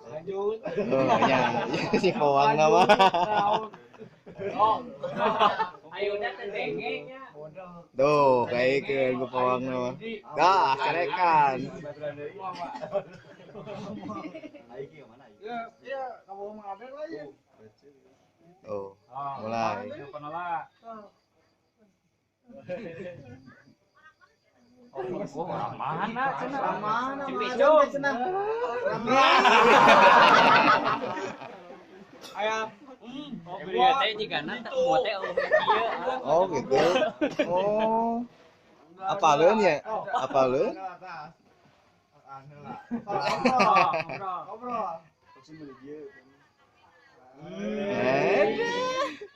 Lanjut. Oh, nya si Kowang mah. Oh. Ayeuna teh denge nya. Tuh, kayak ku Kowang mah. Dah, carekan. Ya, ya, kamu mengambil lagi. Oh, mulai. Oh, orang mana cenah? Mana? Cipicung. Cenah. Ayam. Oh, beli teh jigana teh mau teh eueuh kieu. Oh, gitu. Oh. Apaleun ya? Apaleun? Ngobrol. Eh.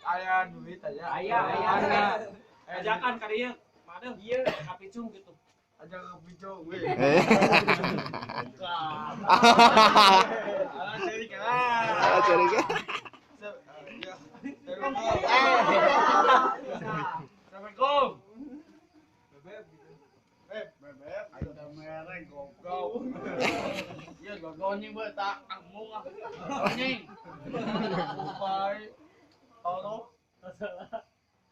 Aya duit aja. Aya, aya. Ajakan ka dieu. Mana ieu ka Picung gitu. Aja ke Picung we. Eh. Alah cari kan. Ah, cari kan. Assalamualaikum. Bebek. Bebek, bebek. Ayo udah mereng goblok. Iya goblok anjing bae tak amung ah. Anjing. Bye. Halo.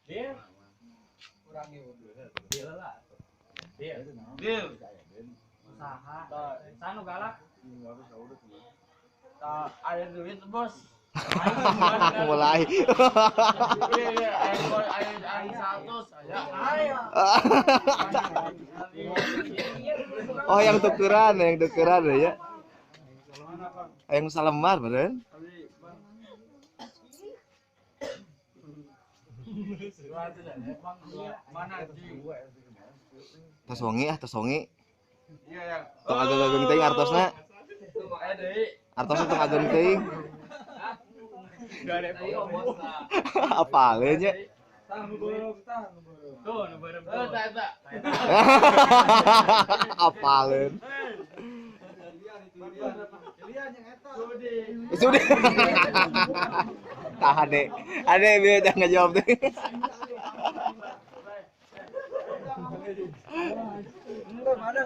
Dia Kurang ieu. dia lah. Dia Deal. usaha. Sanu galak. Tak ada duit, Bos. Mulai. Iya, iya, ayo ayo ayo 100 aja. Ayo. Oh, yang tukeran ya. Yang salembar beren. Mana anjing? Tos wengi ah, tos wengi. Iya, ya. Tong ageng-ageng teuing artosna. Tuh makanya deui. Artosna tong ageng teuing. Ayo bos. Apaleun nya? Tah nu beureum, tah nu beureum. Tuh nu beureum. Eh, tah eta. Apaleun. Sudi. Sudah. Tahan deh. Ade biar udah ngejawab deh. Enggak, mana